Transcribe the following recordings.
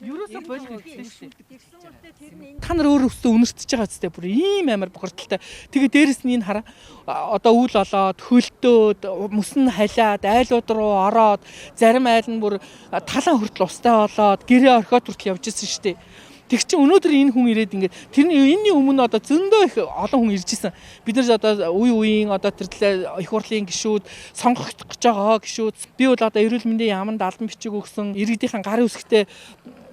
Ерөөсөө болох хэрэгтэй шүү дээ. Та нар өөр өстө үнэртэж байгаа зү бүр ийм амар бохирдолтой. Тэгээ дээрэс нь энэ хараа одоо үл олоод хөлтөөд мөсөн халиад айлууд руу ороод зарим айл нь бүр талан хүртэл устай болоод гэрээ орхиод хүртэл явж исэн шүү дээ. Тэг чи өнөөдөр энэ хүн ирээд ингээд тэрний энэний өмнө одоо зөндөө их олон хүн ирж исэн. Бид нар одоо үе үеийн одоо тэр төлөө их хурлын гишүүд сонгогдох гэж байгаа гишүүд би бол одоо эрүүл мэндийн яаманд албан бичиг өгсөн иргэдийнхэн гарын үсгтээ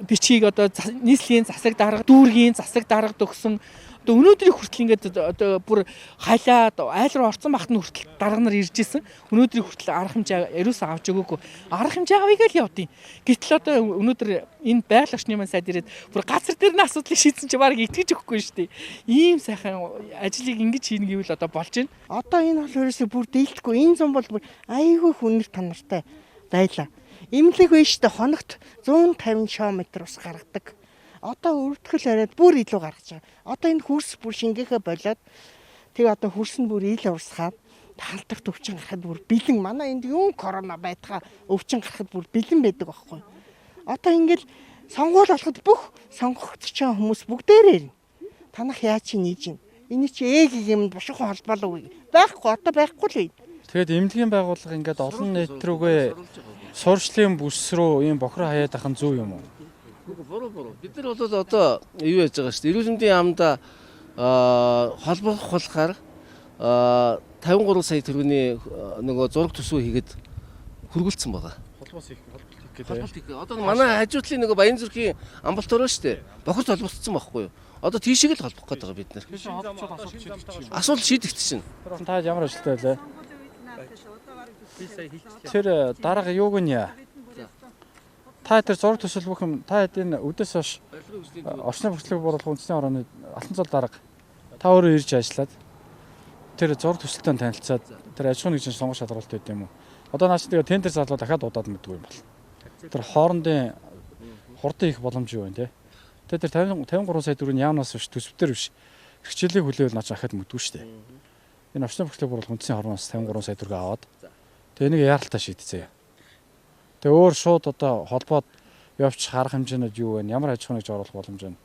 бичгийг одоо нийслэлийн засаг дарга, дүүргийн засаг даргад өгсөн. Одоо өнөөдрийг хүртэл ингээд одоо бүр халиад айл руу орцсон багт нь хүртэл дарга нар ирж исэн. Өнөөдрийг хүртэл арга хэмжээ ерөөсөө авч өгөөгүй. Арга хэмжээ авъя гэж явдیں۔ Гэтэл одоо өнөөдөр энэ байгаль орчны маань сайд ирээд бүр газар дээр нь асуудлыг шийдсэн чи баг итгэж өгөхгүй шүү дээ. Ийм сайхан ажлыг ингэж хийнэ гэвэл одоо болж байна. Одоо энэ бол ерөөсөө бүр дийлдэхгүй. Энэ зам бол бүр айгүй хүннэр танартай байлаа. Эмнэлэг байж штэ хоногт 150 шометр ус гаргадаг. Одоо өртгөл яриад бүр илүү гаргаж байгаа. Одоо энэ хөрс бүр шингээхэ болоод тэг одоо хөрс нь бүр ил урсгаад халдварт өвчин гарахад бүр бэлэн. Манай энд юун корона байтгаа өвчин гарахад бүр бэлэн байдаг байхгүй. Одоо ингээл сонгуул болоход бүх сонгогдож байгаа хүмүүс бүгдээрээ ирнэ. Танах яаж чи нээж гин. Эний чи ээг юм бушуухан холбоолоо байхгүй одоо байхгүй л байна. Тэгээд эмнэлгийн байгууллага ингээд олон нийт рүүгээ сурчлалын бүс рүү ийм бохроо хаяад ахын зөв юм уу? Буруу буруу. Бид нар бол одоо юу яаж байгаа шүү дээ. Эрүүл мэндийн яамда холбох болохоор 53 сая төгрөгийн нөгөө зураг төсөв хийгээд хөргөлдсөн байгаа. Холбоос их холболт хийх гэдэг. Холболт хийх. Одоо манай хажуу талын нөгөө Баян зүрхийн амбулатори шүү дээ. Бохирд холбогдсон байхгүй юу? Одоо тийшээ л холбох гээд байгаа бид нар. Тийш холболт асуудал шийдэгдэж байна. Асуудал шийдэгдсэн. Та ямар ажилтай байлаа? Тэр дарга юуг нь яа? Та тэр зураг төсөл бүх юм та энэ өдөөс хойш орчны бүслэг борлого үндэсний хорооны алтан зол дарга та өөрөө ирж ажиллаад тэр зураг төсөлтөд танилцаад тэр аж ахуйн нэгжийн сонгох шалралт байд юм уу? Одоо наач тэгээ тендер залуу дахиад удаад мэдгүй юм бол. Тэр хоорондын хурдан их боломж юу вэ те? Тэр 50 53 сая төгрөгийн яамнаас биш төсөвтөр биш. Хичээлийг хүлээвэл наач ахад мэдгүй шүү дээ. Энэ орчны бүслэг борлого үндэсний хорооноос 53 сая төгрөг аваад тэгээ энийг яаралтай шийдцээ. Тэгээ өөр шууд одоо холбоод явчих арга хэмжээнүүд юу вэ? Ямар аж ахуйн нэгж оруулах боломж байна?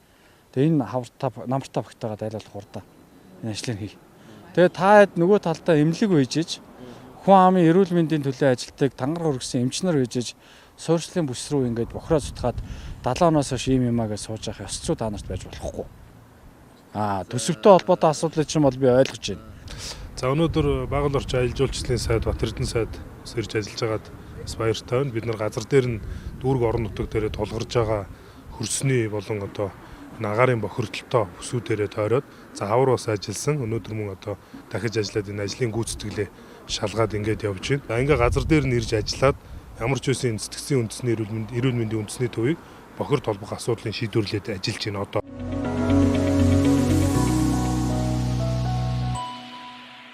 Тэгээ энэ хавртаа намартаа багтаагаа дайлуулах хурдан энэ ажлыг хий. Тэгээ та хэд нөгөө талдаа эмнэлэг үйжиж хүн амын эрүүл мэндийн төлөө ажилтдаг тангар хөргсөн эмч нар үйжиж суурьчлалын бүс рүү ингээд бохроо зутгаад 70 оноос хойш ийм юмаа гэж сууж явах ёс зүй та нарт байж болохгүй. Аа төсөвтэй холбоотой асуудлыг чинь бол би ойлгож байна. За өнөөдөр байгаль орчин аялал жуулчлалын сайд Батэрдэн сайд бас ирж ажиллаж байгаад бас баяртай байна. Бид нар газар дээр нь дүүрэг орон нутаг дээрээ тулгарч байгаа хөрсний болон одоо энэ агаарын бохирдолтой бүсүүдэрээ тойроод за хавар бас ажилласан. Өнөөдөр мөн одоо дахиж ажиллаад энэ ажлын гүйцэтгэлээ шалгаад ингээд явж байна. За ингээ газар дээр нь ирж ажиллаад ямар ч байсан энэ сэтгцийн үндэсний эрүүл мэндийн үндэсний төвийг бохирд холбох асуудлын шийдвэрлэлд ажиллаж байна одоо.